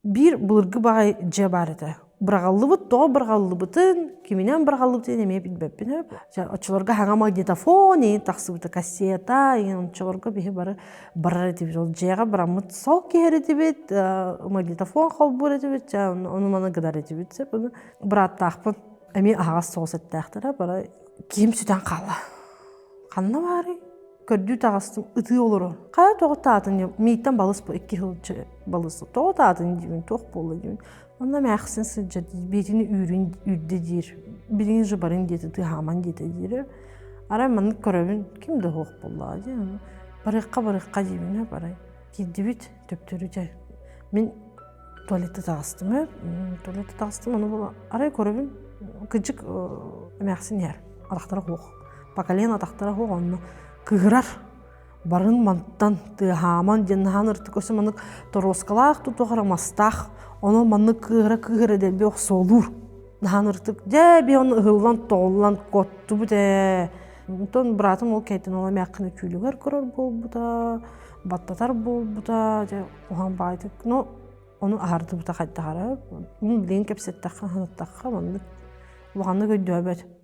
Биир былыргы баҕайы дьиэ баар этэ. Быраҕыллыбыт, тоҕо быраҕыллыбытын, киминэн быраҕыллыбытын эмиэ билбэппин. Оччолорго хаҥа магнитофон иһин тахсыбыта, кассета иһин оччолорго биһи бары барар этибит. Ол дьиэҕэ бараммыт сол киһэр этибит, магнитофон холбуур этибит, ону маны гынар этибит. Бырааттаахпын эмиэ аһаҕас соҕус эттээхтэрэ, бары киһим сүтэн хаалла. Ханна баарый? Көрдүү таҕыстым, ытыы олорор. Хайа тоҕо таатын мииттэн балыс бу икки сыл балыс. Тоҕо таатын диибин, туох буолла диибин. Онно эмээхсин сылдьар биэтини үүрүн үүрдэ диир. Билигин же барын диэтэ тыаһааман диэтэ диирэ. Арай маннык көрөбүн, ким да суох буоллаҕа дии. Барыахха барыахха диибин барай. Киирдибит төптөрү дьэ. Мин туалетта таҕыстым ээ. Туалетта таҕыстым, ону була арай көрөбүн, кыдьык эмээхсин иһэр. Атахтара суох. Поколение атахтара суох онно кыыһырар. Барын мантан тыаһааман диэн наһаан ыртык өссө маннык торуоскалаах тутуох эрэ мастаах онон маннык кыыһыра-кыыһыра дэлби охсуолуур. Наһаан ыртык дьэ би ону ыһыллан тоҕуллан куоттубут ээ. Онтон быраатым ол кэнниттэн ол эмээххини түүлүгэр көрөр буолбута, баттатар буолбута, дьэ уһаан баайдык. Но ону аһардыбыта хайдах эрэ. Билигин кэпсэттэххэ, санаттахха маннык улаханнык өйдөөбөт.